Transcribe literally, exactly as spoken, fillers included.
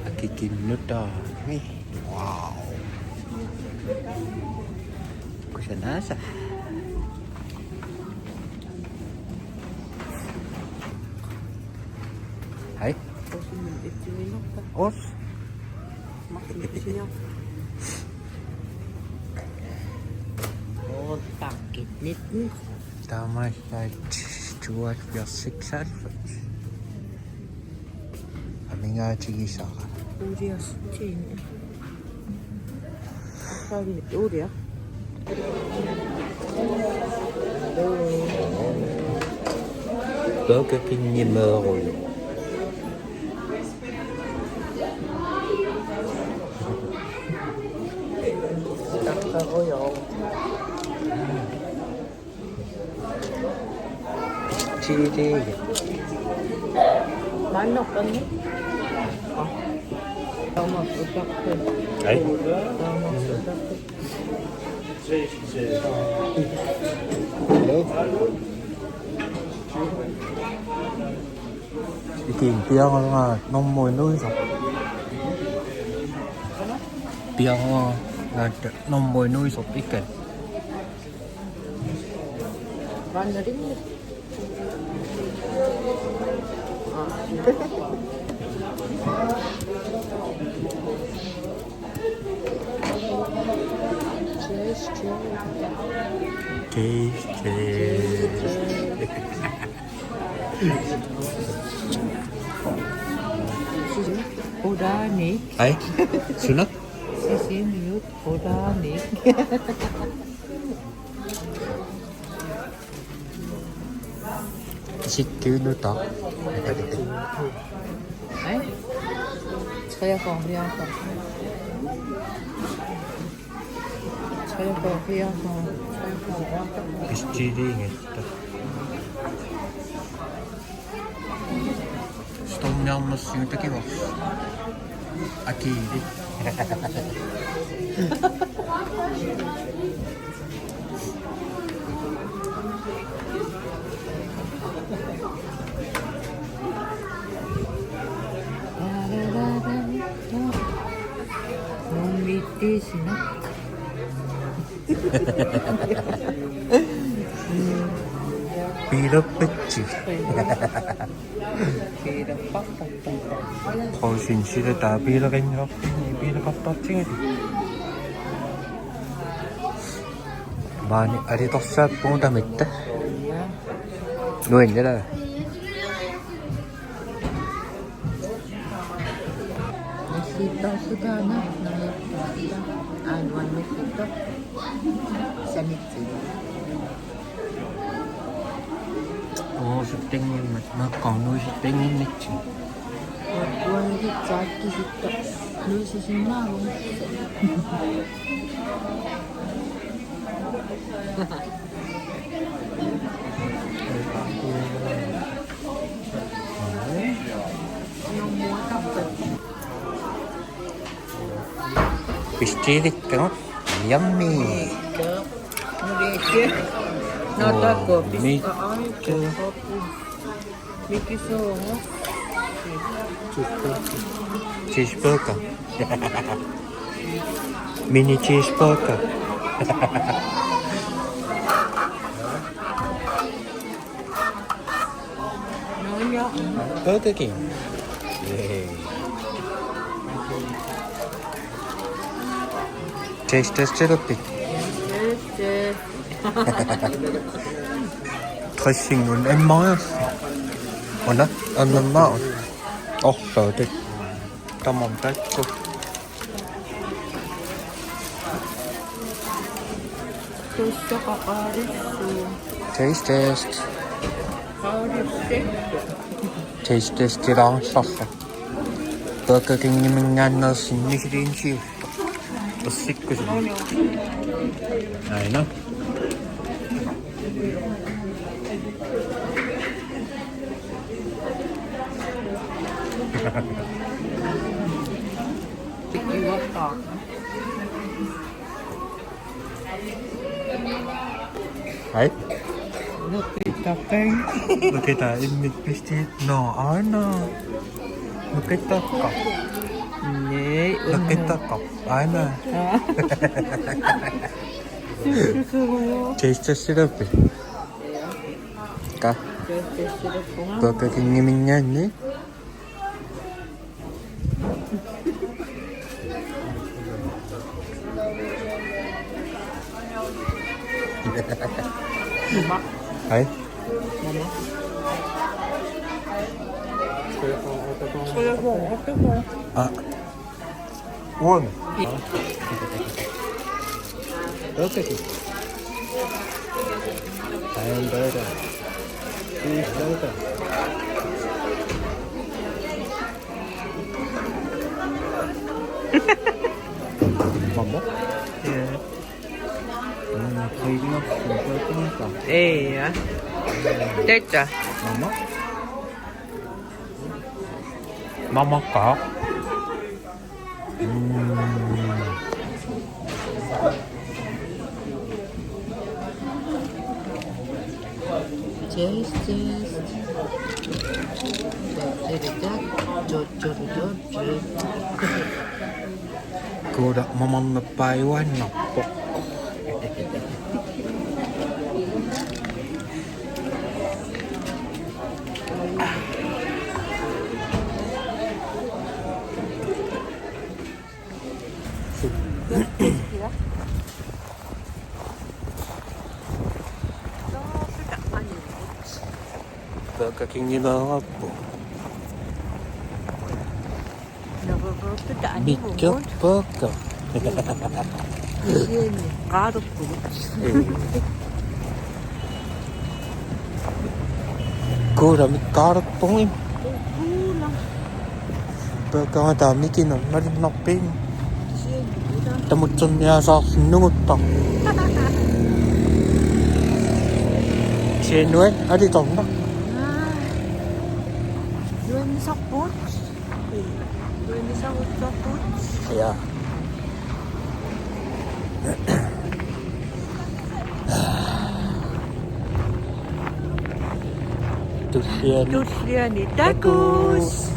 Akikinnutaa. Wow. Kusanaasaa. Hej. Os. Taamaallaat tooghalvfjerds seksoghalvfems. Amigaatigisara. Uliarsitsiini. Arlaannik ulia. Burger Kingimeerujoq. Tartarujoq. Chili. Maanna qanni. Taama utarpi. Ai. Taama utarpi. Hello. Ikinnguara nummer nuisoq. Piaruara nummer nuisoq ikal. Vandring. Taste, taste. Taste, taste. Qulaani. Ai, suna? Sisimiut qulaani. Sikkiunnutaa. Ai? Treogfyrre, fireogfyrre. Treogfyrre, fireogfyrre, treogfyrre. Bestilliingatta. Stormiarnersigut takivarsi. Akiili. Nuummiittuusimapput. Piilerpatsi. Qausin sila taava piilerinngilarput, piileqartartigalugu. Maani alitorsaappugut tamatta. Nuannerpoq. Nassiittorsutaana neriuppunga. Aa, nuannersittut. Sanitsi. Oo, suttanngimmata. Maakka nuisittannginnitsi. Uanngitsaakkisit. Nuisisinnaavunga. Bestillikkagut. Yummy. Nå, taco. Mikko. Mikisuugu. Cheeseburger. Mini cheeseburger. Burger King. Yay. Taste test terapi. Dressing un emma. Una, anna ma. Oh, so det. Tamam, takku. Tussaqaqaalissuuvoq. Taste test. Qaalissi. Taste test ilaarsallu. Burger Kingiminngaanneersoq Michelin-siulleq. Ersikkusunik. Aana. Hej. Tapping. Look at that, immikkut pistit. No, aana. Look at that cup. Nei, look at that cup. Aana. Taste test-eruppi? Ka. Taste test-eruppunga. Burger King-iminngaanniit. Hej. Aa. Uanga. Burger King. Hamburger. Cheeseburger. Mamma? Ja. Mm, kiinnaq burgerta. Ja. Tassa. Mamma? Mamma ka? Mm. Taste test. Kuula mamarnerpaajuaannarpoq. Burger King-imeerpoq. Burger. Kisianni qaalerpugut. Kuula mikkaalerpugut. Kuula. Burger taama mikineq malunnarpoq. Kisianni kuula. Tamutserniasaarluni nunguttarpoq. Kisianni nuann-, alitornaq. Aa. Nuannisarpugut. Nuannisaruttorpugut. Ja. Tulliani. Tulliani takuss'.